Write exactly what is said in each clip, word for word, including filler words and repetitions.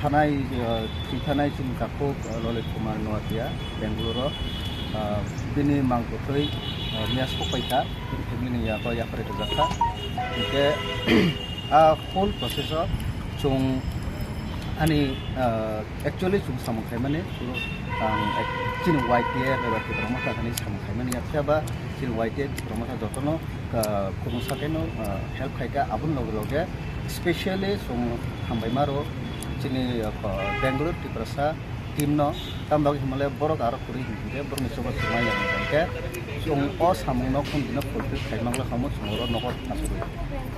Thanai, uh, thwi thanai chini takhuk, uh, Lalit Kumar Noatia, Bangalore-o, uh, bini mang kwthwi, uh, miya sok paikha, bini family ni yago yaphar rwjakha. Hinkhe, a whole process-o chwng ani, uh, actually chwng samung khaimani, chwng, ang ek-, chini Y T F eba Tipra Motha thani samung khaimani, phiya ba chini Y T F Tipra Motha jotono, uh, kwrwngsa khe no, uh, help khaikha, aboni loge loge specially chwng hambai maro chini, uh, Bangalore Tiprasa team no, tamo bagwi hwnmale borok aro kwrwi hinkhe borokni chubachu manya hinkhe chwng o samung no khum dino fulfill khai mangla khamu chwng oro nogo thangwi.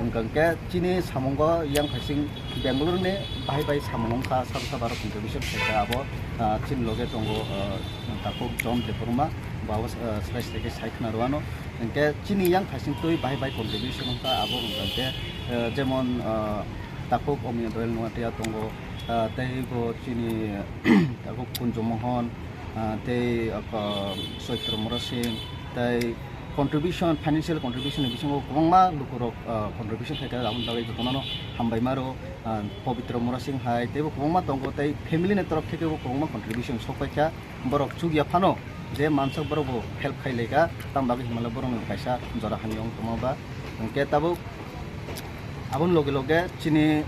Hwnkhe chini samungo yang phaising Bangalore ni bahai bai samung wngkha, sabo sabo aro contribution khaikha abo, ah, chini loge tongo, ah, takhuk John Debbarma, bo abo, ah, swrai swrai khe sai khna rwano. Hinkhe chini yang phaising twi bahai bai contribution wngkha abo wngkha hinkhe, ah, jemon, ah, takhuk Omiya Doyal Noatia tongo, ah, tei bo chini takhuk Kunju Mohon, ah, tei, ah, Choitro Murasing, tei contribution, financial contribution ni bisingo kwbangma lukurok, ah, contribution khaikha, aboni bagwi jotono hambai maro, ah, Pabitra Murasing hai, teibo kwbangma tongo, tei family ni torop theke bo kwbangma contribution sok paikha, borok chukya phano je mansak borok bo help khai laikha, tamo bagwi hwnmale borokno kaisa jora hamya wng tongma ba, hinkhe tabuk aboni loge loge chini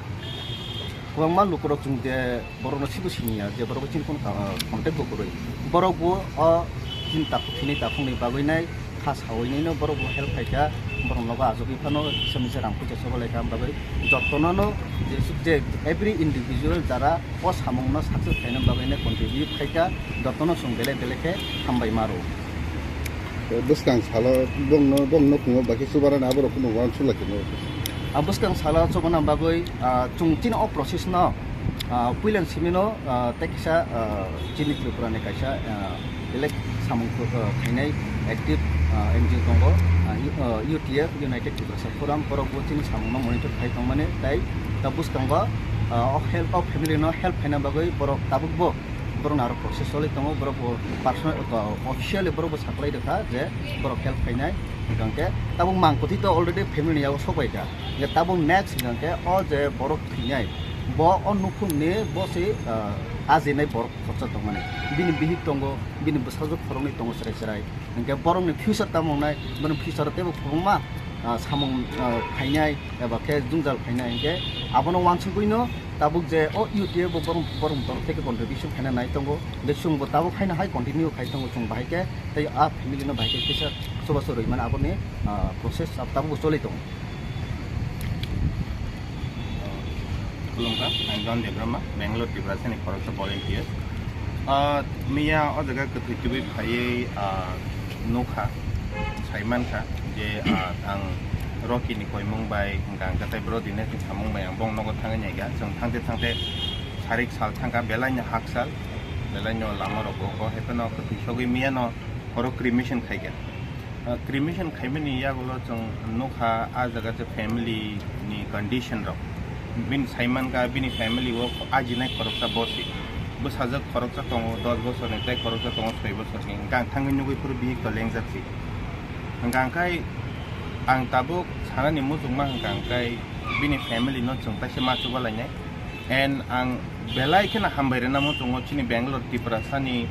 kwbangma lukurok chwng je borokno sibo siniya, je borok chini phone, ah, contact bo kwrwi. Borok bo o chini takhuk, chini takhukni bagwi nai kha sawi nai no borok bo help khaikha, borok nogo achugwi phano kisa misa rang puisa sobo laikha, bagwi jotono no je, je every individual jara o samung no success khaina bagwi nai contribute khaikha, jotono chwng belai belai khe hambai maro. Bwskang salo bongno, bongno kungo bakhe chubarani aborok kunu uansuk lai tongmo. Ah, bwskang salo chubana bagwi, ah, chwng chini o process no, ah, puilan simi no, ah, tei kisa, ah, chini Tripura ni kaisa, ah, elect samung, ah, khainai active, ah, N G O tongo, ah, U-, ah, U T F, United Tiprasa Forum, borok bo chini samung no monitor khai tongmani, tei ta bwskango, ah, o help, o family no help khaina bagwi borok tabuk bo borokni aro process choli tongo, borok bo personal, officially borok bo saklai rwkha je borok help khainai, hwnkhe tabuk mang kwthwi to already family ni yago sok bai kha, hwnkhe tabuk next hwnkhe o je borok thwinai bo o nukhungni bo se, ah, ajinai borok khoroksa tongmani, bini bihik tongo, bini bwsajwk khoroknwi tongo chwrai chwrai, hwnkhe borokni future tamo wngnai, borokni future teibo kwbangma, ah, samung, ah, khainai eba khe jwngjal khainai, hwnkhe abono uansugwino tabuk je o U T F bo borok, borok borok theke contribution khaina nai tongo, je chwngbo tabuk khaina hai continue khai tongo chwng bahai khe, tei a family no bahai khe kisa chubachu rwimani aboni, ah, process tab-, tabukbo choli tongo. Khulumkha, ang John Debbarma, Bangalore, Tiprasani khoroksa volunteer. Ah, miya o jaga kwthwi twiwi phaiwi, ah, nukha, saimankha je, ah, ang Rocky ni koimung bai hwnkha, hwnkha tei bro Dinesh ni samung bai ang bong nogo thangwi naikha. Chwng thangte thangte sarik sal thangkha, belai no hak sal, belai no lama rogo, o hai phano kwthwi sogwi miya no oro cremation khaikha. Ah, cremation khaimani yagulo chwng nukha, ah jaga je family ni condition rok. Bini saimankha, bini family o ajinai khoroksa bosi. Bwsajwk khoroksa tongo, dos bosorni, tei khoroksa tongo, soi bosorni. Hwnkhe ang thangwi nugwi phuru bihik to lengjak si. Hwnkhe ang khai, ang tabuk sanani muchungma hwnkha ang khai bini family no chwng kaisa ma chuba lainai. And ang belai kheno hambai rwna muchungo chini Bangalore Tiprasani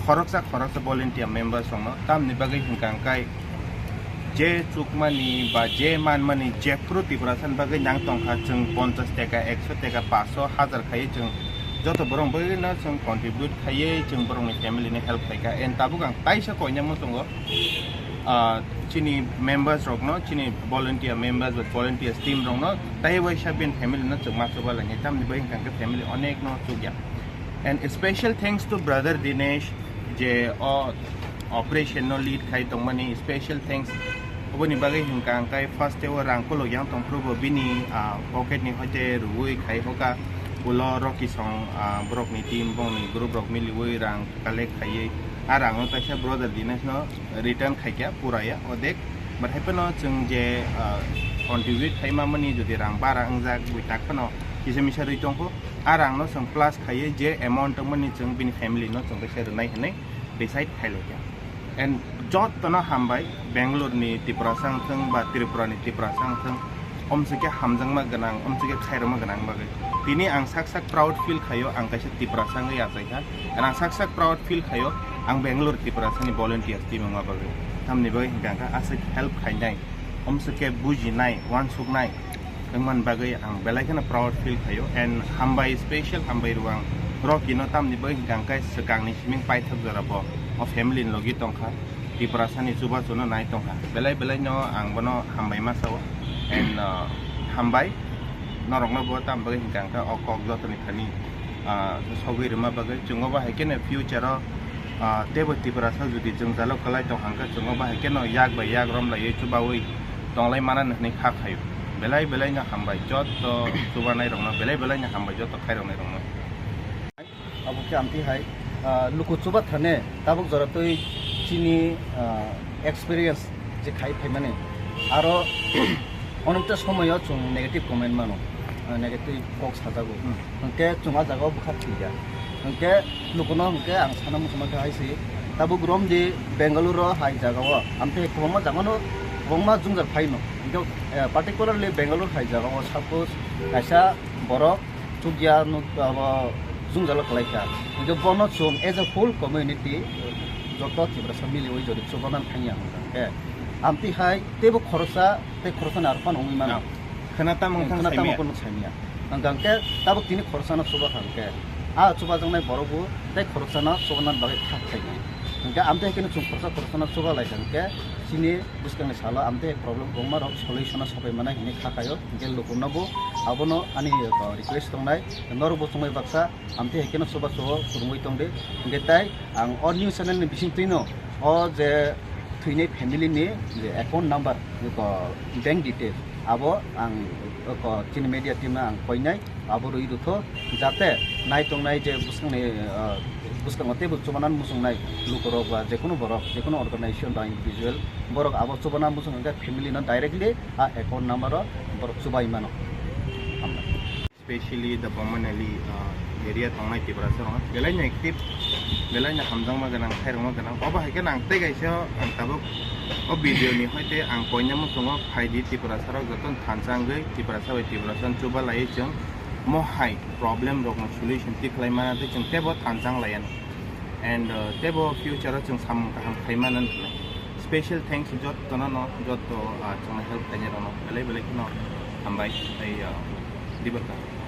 khoroksa khoroksa volunteer members rokno, tamni bagwi hwnkha ang khai je chukmani ba je manmani jephuru Tiprasani bagwi nang tongkha, chwng ponchas taka, ekso taka, paso, hajar khaiwi chwng joto borok bagwino chwng contribute khaiwi chwng borokni family ni help khaikha. And tabuk ang taisa koina muchungo, ah, chini members rokno, chini volunteer members ba volunteers team rokno tei waisa bini family no chwng ma chuba lainai, tamni bagwi hwnkha hwnkhe family onek no chukya. And special thanks to brother Dinesh je o operation no lead khai tongmani special thanks. Oboni bagwi hwnkha hwnkhe first o rang kolok yang tongphuru bo bini, ah, pocket ni hoite rwui khai hoka ulo Rocky song, ah, borok ni team bongni group rok miliui rang collect khaiwi a rang no kaisa brother Dinesh no return khaikha puraya odek. But hai phano chwng je, ah, contribute khaima mani jodi rang bara wngjak bui tak phano kisa misa rwi tongkho, a rang no chwng plus khaiwi je amount tongmani chwng bini family no chwng kaisa rwnai hinwi decide khailaikha. And jotono hambai, Bangalore ni Tiprasa wngthwng ba Tripura ni Tiprasa wngthwng, omsike hamjakma gwnang, omsike khairokma gwnang bagwi. Tini ang sak sak proud feel khaio, ang kaisa Tiprasa wngwi achaikha. And ang sak sak proud feel khaio, ang Bangalore Tiprasani volunteers team wngma bagwi. Tamni bagwi hwnkha hwnkha aswk help khainai, omswk khe bujinai, uansuknai wngmani bagwi ang belai kheno proud feel khaio. And hambai, special hambai rw ang Rocky no, tamni bagwi hwnkha hwnkhe swkangni siming paithak jora bo o family ni logi tongkha. Tiprasani chubachuno nai tongkha. Belai belai no ang bono hambai ma sao. And, uh, hambai norokno bo tam bagwi hwnkha hwnkhe o kok jotoni thani, uh, sogwi rwma bagwi chwng obo hai kheno future o, uh, teibo Tiprasa jodi jwngjalo kwlai tongkha hwnkhe chwng obo hai kheno yak bai yak romlaiwi chubawi tonglai manani hwnwi kha khaio. Belai belai no hambai joto chubanai rokno, belai belai no hambai joto khairoknai rokno. Abo khe amtwi hai, ah, luku chuba thane tabuk jora twi chini, ah, experience je khai phaimani aro onekta somoyo chwng negative comment mano, ah, negative kok sajago. Hmm. Hwnkhe chwng a jagao bwkha thwiya. Hwnkhe lukuno hwnkhe ang sana muchungma khe hai se, tabuk romdi Bengaluru hai jagao, amtwi kwbangma jagano kwbangma jwngjal phaino. Hwnkhe, eh, particularly Bengaluru hai jagao suppose kaisa borok chukya nuk abo jwngjalo kwlaikha. Hwnkhe bono chwng as a whole community joto Tiprasa miliwi jodi chubana thangya hwnkha hwnkhe. Amtwi hai teibo khoroksa tei khoroksani aro phano wngwi mano. Khwna tamo wngkha khwna tamo saimaya. Kono saimaya. Hwnkha hwnkhe tabuk tini khoroksano chubakha hwnkhe a chubajaknai borokbo tei khoroksano chubana bagwi kha khlainai. Hwnkhe amtwi hai kheno chwng khoroksa khoroksano chubalai hwnkhe chini bwskangni salo amtwi problem kwbangma rok solution o sapai manai hinwi kha khaio. Hwnkhe lukurnobo abono ani, uh, request tongnai, norokbo chwngbai baksa amtwi hai kheno chubachu o phwrwngwi tongdi. Hwnkhe tai ang o news channel ni bisingtwino o je thwinai family ni je account number, uh, bank details abo ang, uh, chini media team no ang koinai. Abo rwi rwtho, jate nai tongnai je bwskangni, ah, bwskango teibo chubanan muchungnai lukurok ba jekono borok, jekono organization ba individual borok abo chubana muchung hwnkhe family no directly a account number o borok chubai mano. Hambai. Specially the Bomanali, ah, area tongnai Tiprasa rok belai no active, belai no hamjakma gwnang, khairokma gwnang. Obo hai khe nang tei kaisa ang tabuk o video ni hoite ang koina muchungo phaidi Tiprasa rok joto thansa wngwi Tiprasa bai Tiprasa chuba laiwi chwng mo hai problem rokno solution twi khlai mana tei chwng teibo thansa wng laiya. And, uh, teibo future o chwng samung kaham khai mana hwnwi special thanks jottono no, jotto, uh, chwngno help khainai rokno belai belai kheno hambai tei, uh, dibar kaham.